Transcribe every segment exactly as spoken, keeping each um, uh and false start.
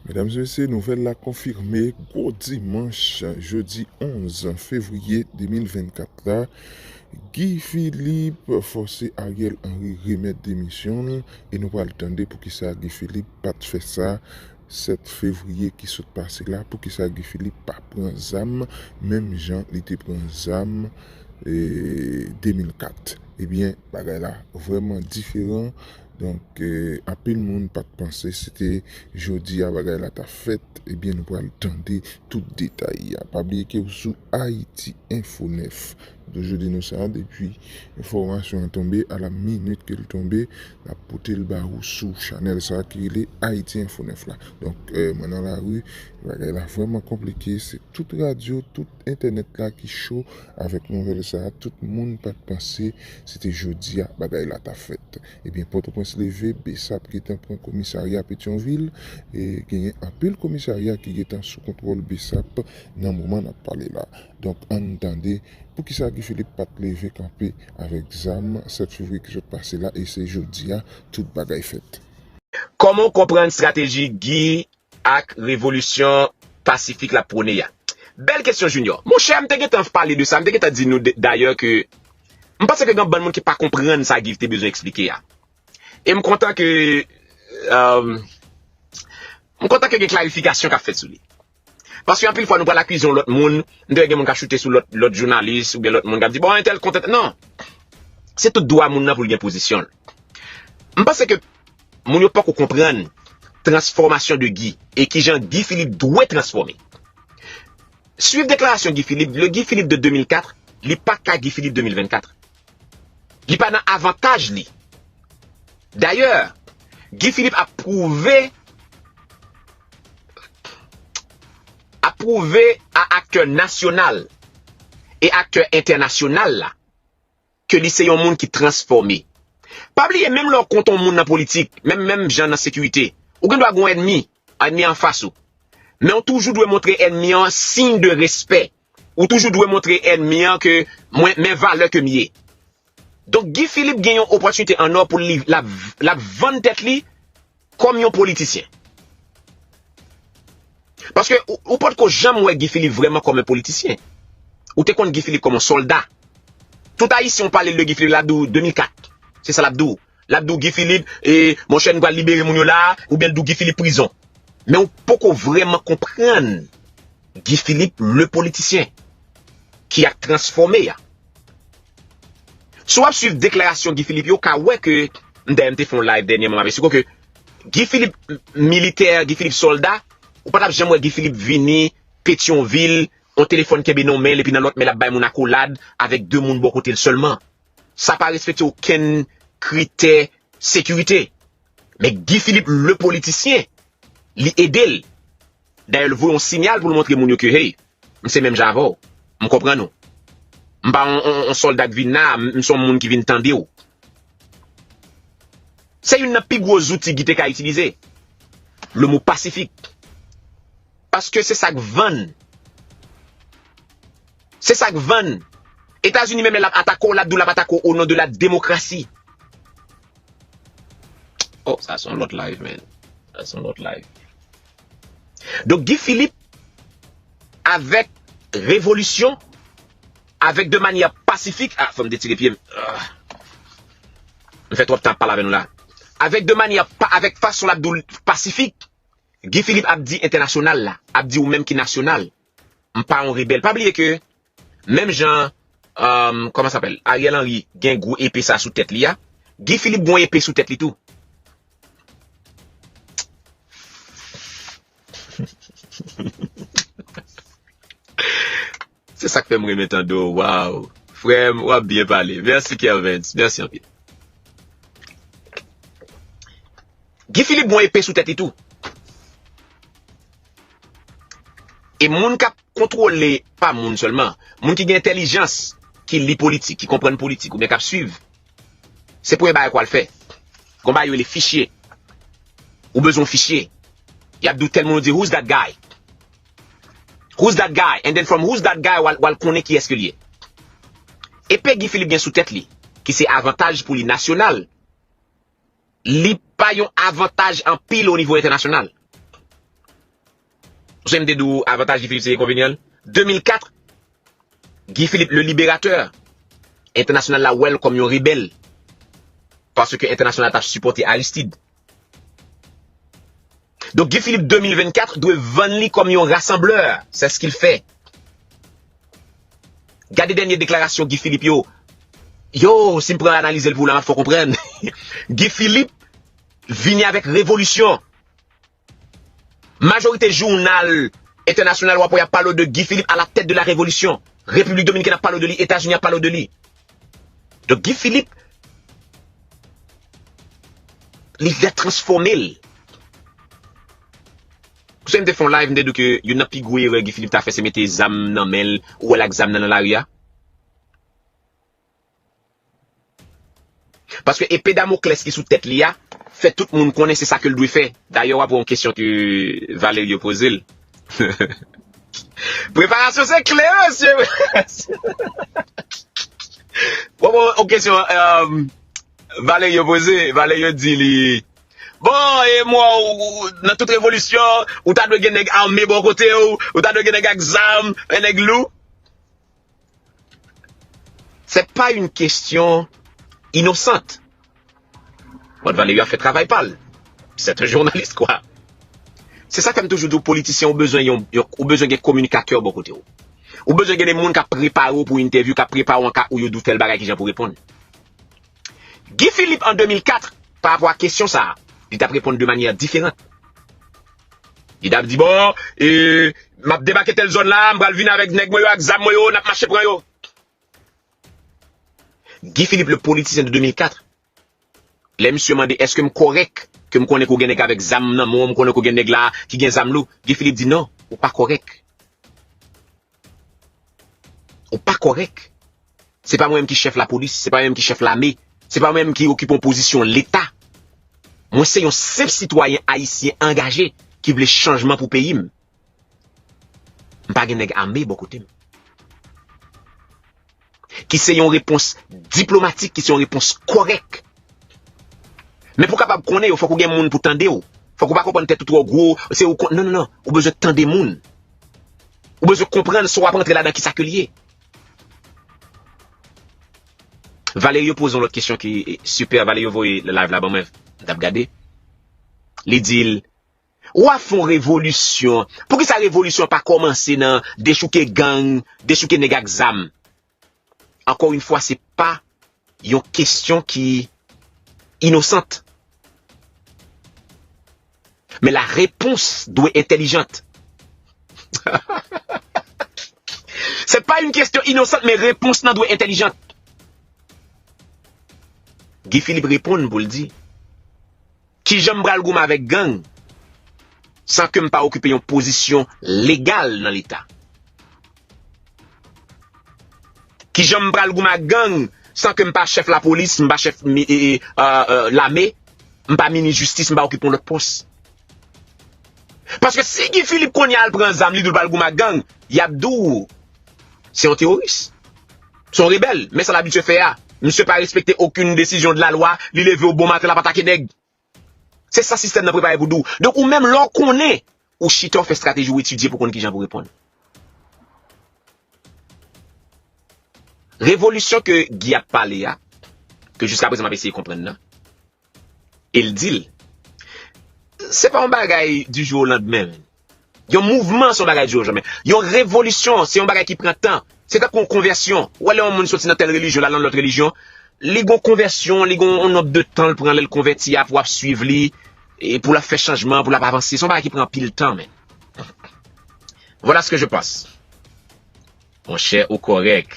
Medam e mesye, nouvèl la konfime, gwo dimanch, jodi onz fevriye de mil vennkat la, Guy Philippe fòse Ariel Henry remèt demisyon l, e nou pral tande poukisa Guy Philippe pa t fè sa sèt fevriye ki sot pase la, poukisa Guy Philippe pa pran zam menm jan li te pran zam, e, de mil kat. Ebyen, bagay la vrèman diferan. Donk, e, anpil moun pa t panse se te jodi a bagay la t ap fèt. Ebyen, nou pral tande tout detay a. Pa bliye ke w sou Ayiti Enfo nèf. Jodi nou sa, depi enfòmasyon an tonbe, a la minit ke l tonbe, n ap pote l ba ou sou chanèl sa ki rele Ayiti Enfo nèf la. Donk, e, mwen nan lari, bagay la vrèman konplike, se tout radyo, tout entènèt la ki cho avèk nouvèl sa, tout moun pa t panse se te jodi a bagay la t ap fèt. Ebyen, Pòtoprens leve, BSAP gentan pran komisarya Petyonvil, e genyen anpil komisarya ki gentan sou kontwòl BSAP nan moman n ap pale la. Donk, ann tande poukisa Guy Philippe pa t leve kanpe avèk zam sèt fevriye ki sot pase la, e se jodi a tout bagay fèt. Kòman w konprann estrateji Guy ak revolisyon pasifik l ap pwone a? Bèl kesyon, Junior. Monchè, m te gentan pale de sa, m te gentan di nou de- dayè ke m panse ke gen bann moun ki pa konprann sa Guy te bezwen eksplike a. E m kontan ke, um, m kontan ke gen klarifikasyon k ap fèt sou li. Paske anpil fwa nou pral akize yon lòt moun, m te wè gen moun k ap choute sou lòt, lòt jounalis oubyen lòt moun k ap di, bon, entèl kontan. Non. Se tout dwa moun nan pou l gen pozisyon l. M panse ke moun yo poko konprann transfòmasyon de Guy e kijan Guy Philippe dwe transfòme. Swiv deklarasyon Guy Philippe, le Guy Philippe de de mil kat, li pa ka Guy Philippe de mil vennkat. Li pa nan avantaj li. Dayè, Guy Philippe ap pwouve, ap pwouve a aktè nasyonal e aktè entènasyonal la ke li se yon moun ki transfòme. Pa bliye, menm lè w kont yon moun nan politik, menm, menm jan nan sekirite, ou gen dwa gen yon ènmi, ènmi an fas ou. Men w toujou dwe montre ènmi an siy de respè. Ou toujou dwe montre ènmi an ke mwen, men valè ke m ye. Donk, Guy Philippe gen yon opòtinite an nò pou li, l ap, l ap vann tèt li kòm yon politisyen. Paske ou, ou potko janm wè Guy Philippe vrèman kòm yon politisyen. Ou te konn Guy Philippe kòm yon sòlda. Tout Ayisyen w pale l de Guy Philippe, l ap di w de mil kat. Se sa l ap di w. L ap di w Guy Philippe, e, monchè, nou pral libere moun yo la, oubyen l di w Guy Philippe prizon. Men ou poko vrèman konprann Guy Philippe, le politisyen, ki ap transfòme a. Si w ap swiv deklarasyon Guy Philippe yo, w ka wè ke, dayè m te fè yon live dènyèman, m ap eksplike w ke Guy Philippe militè, Guy Philippe sòlda, ou pa t ap janm wè Guy Philippe vini Petyonvil, yon telefòn kenbe nan yon men l, epi nan lòt men l ap bay moun akolad avèk de moun bò kote l sèlman. Sa pa respekte okenn kritè sekirite. Men Guy Philippe, le politisyen, li ede l. Dayè, l voye yon siyal pou l montre moun yo ke, hey, m se menm jan avè w. M konprann ou. M pa yon, yon, yon sòlda k vin la, m, m se yon moun ki vin tande w. Se youn nan pi gwo zouti Guy te ka itilize. Le mo pasifik. Paske se sa k vann. Se sa k vann. Etazini menm lè l ap atake w, l ap di w l ap atake w o non de la demokrasi. Oh, sa se yon lòt live, man. Sa se yon lòt live. Donk, Guy Philippe, avèk revolisyon, avèk de manyè pasifik, ah, fò m detire pye m. Ah. M fè twòp tan ap pale avè nou la. Avèk de manyè pa, avèk fason l ap di w pasifik, Guy Philippe ap di entènasyonal la, ap di ou menm ki nasyonal. M pa yon rebèl. Pa bliye ke, menm jan, um, kòman sa apèl, Ariel Henry gen gwo epe sa sou tèt li a, Guy Philippe gen yon epe sou tèt li tou. Se sa k fè m renmen tande w. Waw. Frè m, w ap byen pale. Mèsi, Kervens. Mèsi anpil. Guy Philippe gen yon epe sou tèt li tou. E moun k ap kontwole, pa moun sèlman, moun ki gen entèlijans, ki li politik, ki konprann politik, oubyen k ap swiv, se premye bagay k w al fè. Gon bagay yo rele fichye. Ou bezwen yon fichye. Y ap di w tèl moun, ou di, who's that guy? Who's that guy? And then from who's that guy, w al, w al konnen kiyès ke l ye. Epe Guy Philippe gen sou tèt li, ki se avantaj pou li nasyonal, li pa yon avantaj anpil o nivo entènasyonal. Ou sonje m te di w avantaj Guy Philippe se enkonvenyan l? De mil kat, Guy Philippe, le libérateur, entènasyonal la wè l kòm yon rebèl. Paske entènasyonal t ap sipòte Aristide. Donk, Guy Philippe de mil vennkat dwe vann li kòm yon rasanblè. C'est ce qu'il fait. Gade dènye deklarasyon Guy Philippe yo. Yo, si m pran analize l pou w la, m ap fè w konprann. Guy Philippe vini avèk revolisyon. Majorite jounal entènasyonal w ap wè y ap pale w de Guy Philippe à la tête de la révolution. Repiblik Dominikèn ap pale w de li, Etazini ap pale w de li. Donk Guy Philippe, li vle transfòme l. Ou sonje m te fè yon live, m te di w ke youn nan pi gwo erè Guy Philippe ta fè, se mete zam nan men l, ou wè l ak zam nan nan lari a. Paske epe Damoklès ki sou tèt li a, fè tout moun konnen se sa ke l dwe fè. Dayè, w ap wè yon kesyon ke Valerio poze l. Preparasyon se kle, mesye. W ap wè yon kesyon, euh, Valerio poze, Valerio di li, bon, e mwen, ou, ou, nan tout revolisyon, ou ta dwe gen nèg ame bò kote w, ou ta dwe gen nèg ak zam, nèg lou. C'est pas une question innocente. Mòd Valerio a fè travay pa l. C'est un journaliste, quoi. Se sa k fè m toujou di w, politisyen, ou bezwen yon, yon, ou bezwen gen kominikatè bò kote w. Ou bezwen gen de moun k ap prepare w pou entèvyou, k ap prepare w an ka ou yo di w tèl bagay, kijan pou reponn. Guy Philippe an de mil kat, pa rapò a kesyon sa a, li t ap reponn de manyè diferan. Li t ap di, bon, e, m ap debake tèl zòn la, m pral vin avèk nèg mwen yo, ak zam mwen yo, n ap mache pran yo. Guy Philippe, le politisyen de de mil kat, lè misye mande, èske m kòrèk ke m konnen ke w gen nèg avèk zam nan men w, m konnen ke w gen nèg la ki gen zam lou? Guy Philippe di, non, ou pa kòrèk. Ou pa kòrèk. Se pa mwen menm ki chèf lapolis, se pa mwen menm ki chèf lame, se pa mwen menm ki okipe yon pozisyon leta. Mwen se yon senp sitwayen ayisyen angaje ki vle chanjman pou peyi m. M pa gen nèg ame bò kote m. Ki se yon repons diplomatik, ki se yon repons kòrèk. Men pou w kapab konnen yo, fòk ou gen moun pou tande w. Fòk ou pa konprann tèt ou twò gwo, se ou kon, non, non, non, ou bezwen tande moun. Ou bezwen konprann sa w ap rantre ladan kisa ke l ye. Valerio poze yon lòt kesyon ki, eh, super, Valerio voye live la ban mwen, m t ap gade. Li di l, w ap fè yon revolisyon. Poukisa revolisyon pa kòmanse nan dechouke gang, dechouke nèg ak zam? Encore une fois, se pa yon kesyon ki inosant. Men la réponse dwe entèlijant. Se pa yon kesyon inosant, men repons lan dwe entèlijant. Guy Philippe reponn pou l di, kijan m pral goumen avèk gang san ke m pa okipe yon pozisyon legal nan Leta? Kijan m pral goumen ak gang san ke m pa chèf lapolis, m pa chèf mi- e- e- a- a- lame, m pa minis jistis, m pa okipe yon lòt pòs? Paske si Guy Philippe kounye a al pran zam, li di l pral goumen ak gang, y ap di w se yon teworis, se yon rebèl. Men sa l abitye fè a. Misye pa respekte okenn desizyon de la lwa, li leve w bonmaten l ap atake nèg. Se sa sistèm nan prepare pou di w. Donk, ou menm, lè w konnen, ou chita, w fè estrateji, w etidye pou konn kijan pou reponn. Revolisyon ke Guy ap pale a, ke jiskaprezan m ap eseye konprann nan, e l di l, se pa yon bagay du jour au lendemain, men. Yon mouvman se yon bagay du jour au lendemain. Yon revolisyon se yon bagay ki pran tan. Se tankou yon konvèsyon. Ou wè lè yon moun soti nan tèl relijyon, l al nan lòt relijyon, li gon konvèsyon, li gon yon nonb de tan l pran lè l konvèti a pou ap swiv li, e pou l ap fè chanjman, pou l ap avanse. Se yon bagay ki pran anpil tan, men. Voilà ce que je pense. Monchè, ou kòrèk.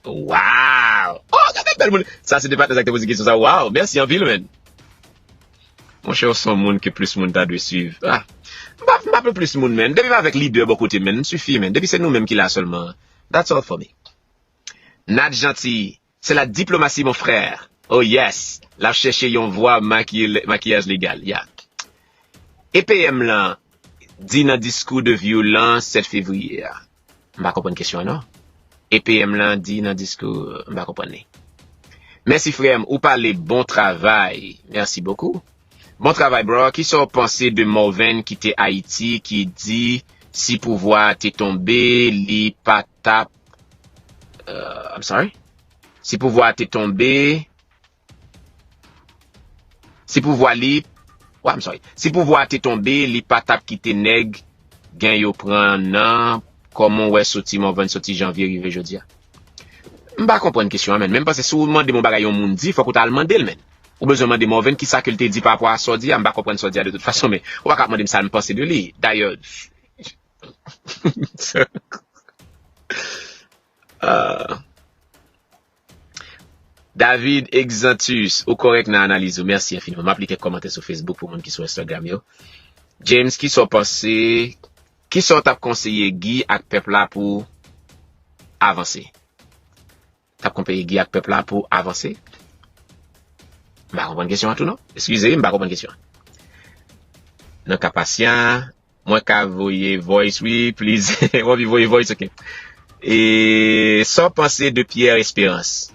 Wow! Oh, gade bèl moun. Sa se de patnè sa ki te poze kesyon sa. Wow, mèsi anpil, men. Monchè, ou se yon moun ke plis moun ta dwe swiv. Ah, m pa, m pa vle plis moun, men. Depi m avèk lidè bò kote m, men, m sifi, men. Depi se nou menm ki la sèlman. That's all for me. Nad Gentil, c'est la diplomatie, mon frère. Oh yes, l ap chèche yon vwa makiy- makiyaj legal. Ya. E P M lan di nan diskou de vyolans sèt fevriye a. M pa konprann kesyon an, non. E P M lan di nan diskou, m pa konprann li. Mèsi, frè m, ou pale, bon travay. Merci beaucoup. Bon travay, bro. Kisa w panse de Morvan ki te Ayiti, ki di si pouvwa a te tonbe, li pa t ap, uh, I'm sorry? Si pouvwa a te tonbe, si pouvwa li, oh, I'm sorry. Si pouvwa a te tonbe, li pa t ap kite nèg gen yo pran nan, kòman w wè soti Morvan soti janvye rive jodi a? M pa konprann kesyon an, menn. Men m panse si w mande m yon bagay yon moun di, fòk ou ta al mande l, menn. Ou bezwen mande Morvan kisa ke l te di pa rapò a sa w di a, m pa konprann sa w di a de tout fason, men ou pa ka ap mande m sa m panse de li. Dayè, ah. David Exantus, ou kòrèk nan analiz ou. Mèsi enfiniman. M ap li kèk kòmantè sou Facebook pou moun ki sou Instagram yo. James, kisa w panse? Kisa w t ap konseye Guy ak pèp la pou avanse? T ap konseye Guy ak pèp la pou avanse? M pa konprann kesyon an tou, non. Eskize, m pa konprann kesyon an. Nan ka pasyan, mwen ka voye voice, wi, please. W anvi voye voice, ok. E sa w panse de Pierre Espérance?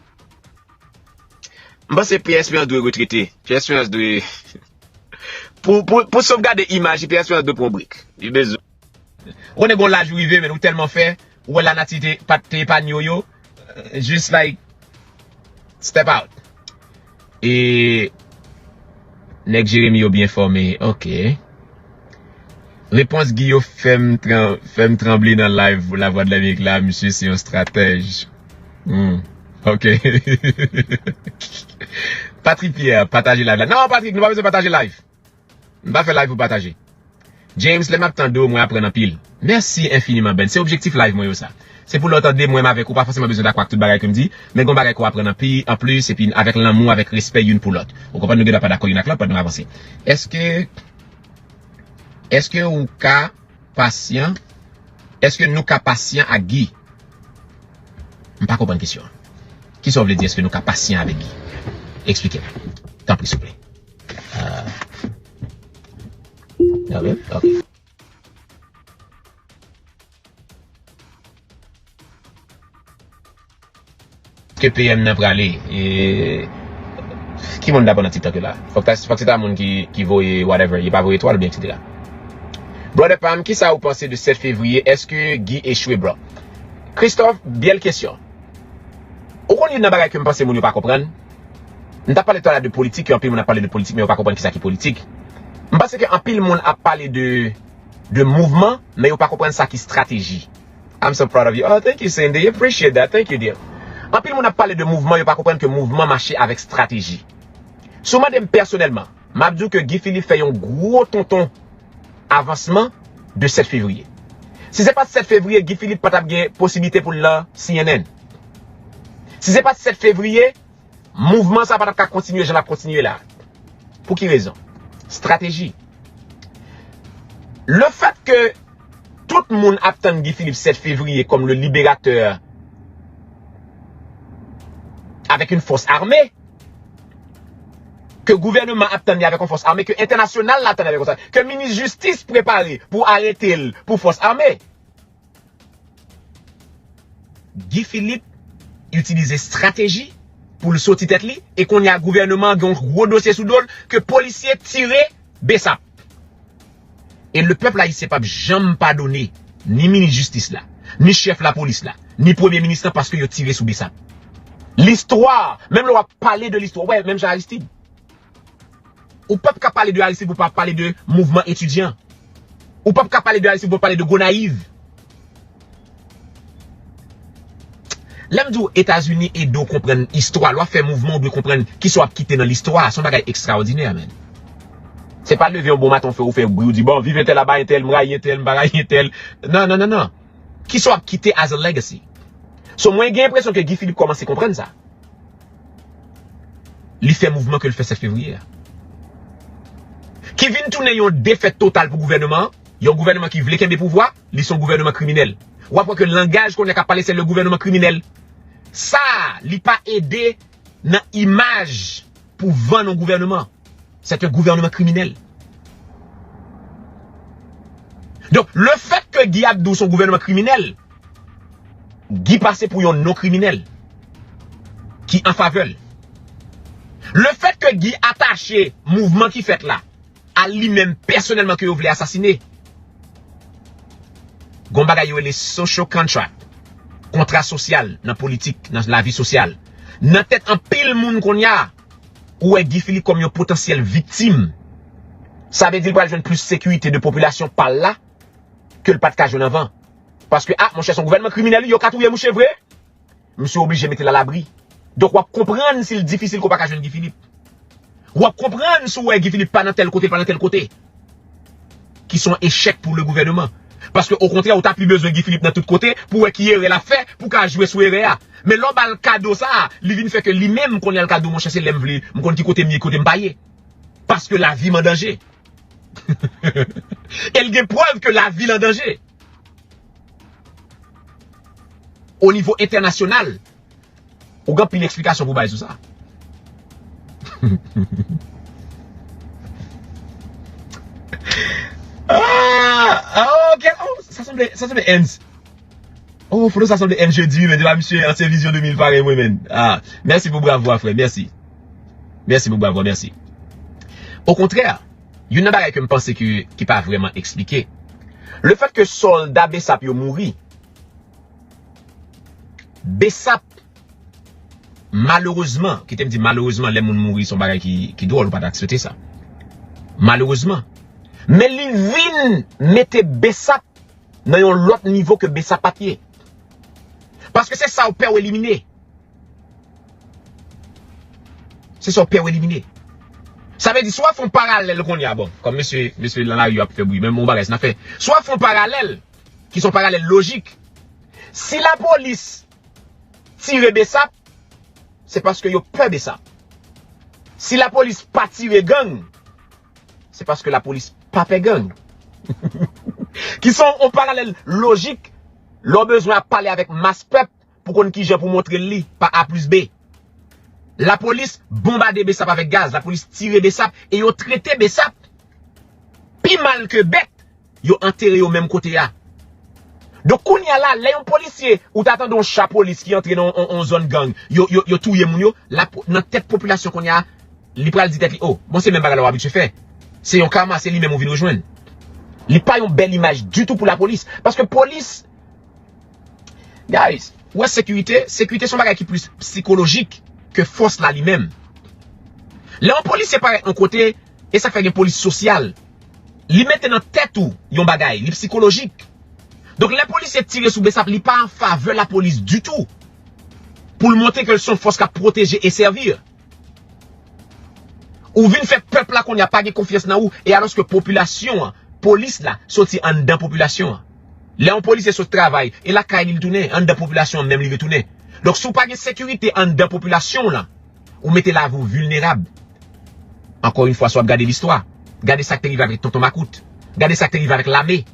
M panse Pierre Espérance dwe retrete. Pierre Espérance dwe, pou, pou, pou sovgade imaj li, Pierre Espérance dwe pran yon brek. Li bezwen. Ou konnen gen yon laj ou rive, men ou tèlman fè, ou wè lanati te, pa t, te epanye w yo, just like, step out. E nèg Jeremi yo byen fòme. Ok. Repons Guy yo fè m tran-, fè m tranble nan live Lavwadlamerik la, misye se yon stratèj. Hmm. Ok. Patrick Pierre, pataje live la. Non, Patrick, nou pa bezwen pataje live. M pa fè live pou pataje. James, lè m ap tande w, mwen aprann anpil. Mèsi enfiniman, Ben. Se objektif live mwen yo sa. Se pou lè w tande m, mwen avèk ou pa fòseman bezwen dakò ak tout bagay ke m di, men gen bagay ke w aprann anpi, anplis, epi avèk lanmou, avèk respè youn pou lòt. Ou konprann, nou gen dwa pa dakò youn ak lòt pandan n avanse. Èske, èske ou ka pasyan? Èske nou ka pasyan ak Guy? M pa konprann kesyon an. Kisa w vle di, èske nou ka pasyan avèk Guy? Eksplike m. Tanpri, souple. Ah. Ok, ok. Ke P M nan prale, e, ki moun dapò nan TikTok yo la? Fòk ta, fòk se ta moun ki, ki voye whatever, li pa voye etwal oubyen et cetera. Brother Pam, kisa ou panse de sèt fevriye? Èske Guy echwe, bro? Christophe, bèl kesyon. Ou konn youn nan bagay ke m panse moun yo pa konprann? M t ap pale talè de politik, ke anpil moun ap pale de politik, men yo pa konprann kisa ki politik. M panse ke anpil moun ap pale de, de mouvman, men yo pa konprann sa ki estrateji. I'm so proud of you. Oh, thank you, Cindy. Appreciate that. Thank you, dear. Anpil moun ap pale de mouvman, yo pa konprann ke mouvman mache avèk estrateji. Si w mande m pèsonèlman, m ap di w ke Guy Philippe fè yon gwo tonton avansman de sèt fevriye. Si se pa t sèt fevriye, Guy Philippe pa t ap gen posiblite pou l nan C N N. Si se pa t sèt fevriye, mouvman sa pa t ap ka kontinye jan l ap kontinye la. Pou ki rezon? Estrateji. Le fait que tout moun ap tann Guy Philippe sèt fevriye comme le libérateur avec une force armée, ke gouvènman ap tann li avèk yon fòs ame, ke entènasyonal la tann avèk yon sa, ke minis jistis prepare pou arete l pou fòs ame. Guy Philippe itilize estrateji pou l soti tèt li, e kounye a gouvènman an gen yon gwo dosye sou do l, ke polisye tire Bsap. E le pèp ayisyen p ap janm padone ni minis jistis la, ni chèf lapolis la, ni premye minis lan paske yo tire sou Bsap. Listwa, menm lè w ap pale de listwa, w wè, menm jan Aristide. Ou p ap ka pale de Aristide pou w pa pale de mouvman etidyan. Ou p ap ka pale de Aristide pou w pa pale de Gonayiv. Lè m di w Etazini ede w konprann istwa, lè w ap fè mouvman, ou dwe konprann kisa w ap kite nan listwa. Se yon bagay ekstraòdinè, menn. Se pa leve yon bon maten, w fè, ou fè bri, ou di, "Bon, viv entèl, aba entèl, m rayi entèl, m pa rayi entèl." Non, non, non, non. Kisa w ap kite as a legacy? So, mwen gen enpresyon ke Guy Philippe kòmanse konprann sa. Li fè mouvman ke l fè sèt fevriye a. Ki vin tounen yon defèt total pou gouvènman an, yon gouvènman ki vle kenbe pouvwa, li se yon gouvènman kriminèl. W ap wè ke langaj kounye a k ap pale, se le gouvènman kriminèl. Sa, li pa ede nan imaj pou vann yon gouvènman. C'est un gouvernement criminel. Donk, le fait que Guy ap di w se yon gouvènman kriminèl, Guy pase pou yon non kriminèl ki an favè l. Le fait que Guy atache mouvman ki fèt la a li menm pèsonèlman ke yo vle asasine. Gon bagay yo rele social contract, kontra sosyal nan politik, nan lavi sosyal. Nan tèt anpil moun kounye a, ou wè Guy Philippe kòm yon potansyèl viktim. Sa vle di l pral jwenn plis sekirite de popilasyon pa l la ke l pa t ka jwenn anvan. Paske, a, monchè, se yon gouvènman kriminèl, wi, yo ka touye mouche vre. Misye oblije mete l alabri. Donk, w ap konprann si l difisil ke w pa ka jwenn Guy Philippe. W ap konprann si w wè Guy Philippe pa nan tèl kote, l pa nan tèl kote. Ki se yon echèk pou le gouvènman. Paske, okontrè, ou ta pi bezwen Guy Philippe nan tout kote pou wè ki erè l ap fè, pou ka jwe sou erè a. Men lè w ba l kado sa a, li vin fè ke li menm kounye a l ka di w, monchè, se lè m vle, m konn ki kote m ye, ki kote m pa ye. Paske lavi m an danje. E l gen prèv ke lavi l an danje. O nivo entènasyonal, ou gen anpil eksplikasyon pou bay sou sa. Ah, ah, ok. Oh, sa sanble, sa sanble Ernst. Oh, foto sa sanble Ernst Jeudi, wi, men depi misye ansyen vizyon de mil parèy mwen, men. Ah, mèsi pou bravo a, frè, mèsi. Mèsi pou bravo a, mèsi. Okontrè, youn nan bagay ke m panse ke, ki pa vrèman eksplike, le fèt ke sòlda BSAP yo mouri, BSAP, malerezman, kite m di malerezman, lè moun mouri, se yon bagay ki, ki dwòl, ou pa ta swete sa. Malerezman. Men li vin mete BSAP nan yon lòt nivo ke BSAP pa t ye. Paske se sa w pè w elimine. Se sa w pè w elimine. Sa vle di, si w ap fè yon paralèl kounye a, bon, kòm mesye, mesye nan lari yo ap fè bri, men yon bagay, se n ap fè. Si w ap fè yon paralèl, ki se yon paralèl lojik, si lapolis tire BSAP, se paske yo pè BSAP. Si lapolis pa tire gang, se paske lapolis pa pè gang. Ki se yon, yon paralèl lojik, lè w bezwen ap pale avèk mas pèp pou konn kijan pou montre l li pa A plis B. Lapolis bonbade BSAP avèk gaz, lapolis tire BSAP e yo trete BSAP pi mal ke bèt, yo antere yo menm kote a. Donk, kounye a la, lè yon polisye, ou ta tande yon cha polis ki antre nan yon, yon, yon zòn gang, yo, yo, yo touye moun yo, la, nan tèt popilasyon kounye a, li pral di tèt li, oh, bon, se menm bagay la w abitye fè. Se yon kama, se li menm ou vin rejwenn. Li pa yon bèl imaj ditou pou lapolis. Paske polis, guys, ou wè sekirite, sekirite se yon bagay ki plis sikolojik ke fòs la li menm. Lè yon polisye parèt yon kote, e sa k fè gen polis sosyal, li mete nan tèt ou yon bagay, li sikolojik. Donk, lè polisye tire sou BSAP, li pa an favè lapolis ditou. Pou l montre ke l se yon fòs k ap pwoteje e sèvi. Ou vin fè pèp la kounye a pa gen konfyans nan ou, e alòske popilasyon an, polis la, soti anndan popilasyon an. Lè yon polisye sot travay, e lakay li l tounen, anndan popilasyon an menm li retounen. Donk, si w pa gen sekirite anndan popilasyon w lan, ou mete lavi w vilnerab. Ankò yon fwa, si w ap gade listwa, gade sa k te rive avèk Tonton Makout. Gade sa k te rive avèk lame.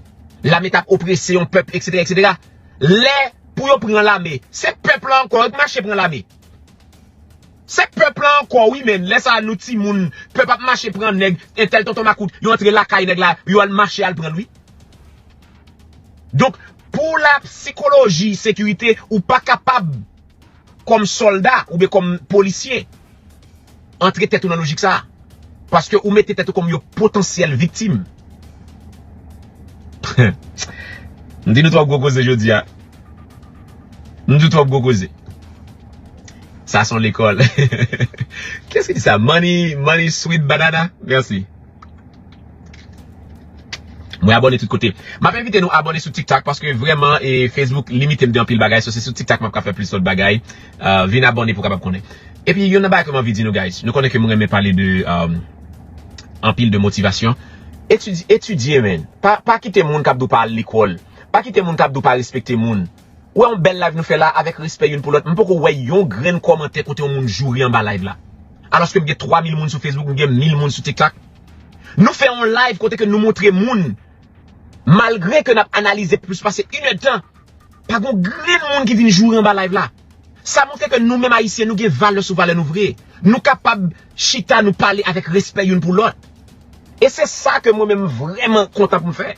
Lame t ap oprese yon pèp, etsetera, etsetera. Lè pou yo pran lame, se pèp la ankò, yo t mache pran lame. Se pèp la ankò, wi, men. Lè sa a, nou timoun, pèp ap mache pran nèg, entèl Tonton Makout, yo antre lakay nèg la, yo al mache al pran l, wi. Donk, pou la sikoloji, sekirite, ou pa kapab, kòm sòlda oubyen kòm polisye, antre tèt ou nan lojik sa a. Paske ou mete tèt ou kòm yon potansyèl viktim. M di nou twòp gwo koze jodi a. M di twòp gwo koze. Sa se yon lekòl. Kiyès ki di sa? Money, money sweet banana? Mèsi. Mwen abòne tout kote. M ap envite nou abòne sou TikTok paske vrèman, e, Facebook limite m de anpil bagay. So, se sou TikTok m ap ka fè plis lòt bagay. Ah, vin abòne pou w kapab konnen. Epi, youn nan bagay ke m anvi di nou, guys, nou konnen ke mwen renmen pale de, um, anpil de motivasyon. Etidye, etidye, men. Pa, pa kite moun k ap di w pa al lekòl. Pa kite moun k ap di w pa respekte moun. Ou wè yon bèl live nou fè la avèk respè youn pou lòt. M poko wè yon grenn kòmantè kote yon moun joure anba live la. Alòske m gen twa mil moun sou Facebook, m gen mil moun sou TikTok. Nou fè yon live kote ke nou montre moun, malgre ke n ap analize plis pase inèdtan, pa gon grenn moun ki vin joure anba live la. Sa montre ke nou menm Ayisyen, nou gen valè sou valè nou vre. Nou kapab chita, nou pale avèk respè youn pou lòt. E se sa ke mwen menm vrèman kontan pou m fè.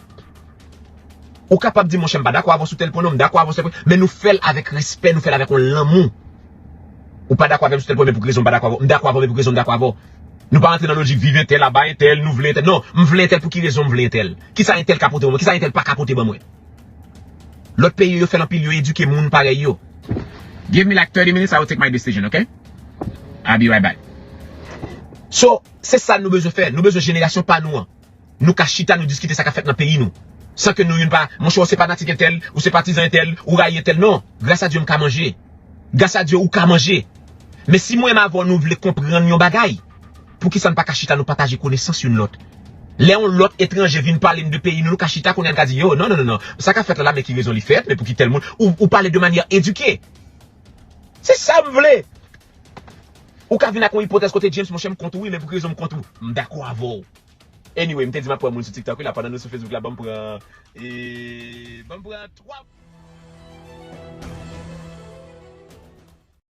Ou kapab di, monchè, m pa dakò avè w sou tèl pwen, non, m dakò avè w sou tèl pwen, men nou fè l avèk respè, nou fè l avèk yon lanmou. Ou pa dakò avè m sou tèl pwen, men pou ki rezon m pa dakò avè w? M dakò avè w, men pou ki rezon m dakò avè w? Nou pa rantre nan lojik viv entèl, aba entèl, nou vle entèl. Non, m vle entèl pou ki rezon m vle entèl? Kisa entèl ka pote ban mwen? Kisa entèl pa ka pote ban mwen? Lòt peyi yo fè l anpil, yo edike moun parèy yo. Give me like thirty minutes, I will take my decision, okay? I'll be right back. So, se sa nou bezwen fè. Nou bezwen jenerasyon pa nou an. Nou ka chita, nou diskite sa k ap fèt nan peyi nou. San ke nou youn pa, monchè, ou se fanatik entèl, ou se patizan entèl, ou rayi entèl. Non, gras a Dye, m ka manje. Gras a Dye, ou ka manje. Men si mwen menm avè w nou vle konprann yon bagay, poukisa n pa ka chita nou pataje konesans youn lòt? Lè yon lòt etranje vin pale n de peyi nou, nou ka chita kounye a n ka di, yo, non, non, non, non, sa k ap fèt la, la, men ki rezon li fèt, men pou ki tèl moun, ou, ou pale de manyè edike. Se sa m vle. Ou ka vin ak yon ipotèz kote James, monchè, m kont ou, wi, men pou ki rezon m kont ou? M dakò avè w. Anyway, m te di m ap pran moun sou TikTok, wi, la, pandan nou sou Facebook la, ban m pran, e, ban m pran twa.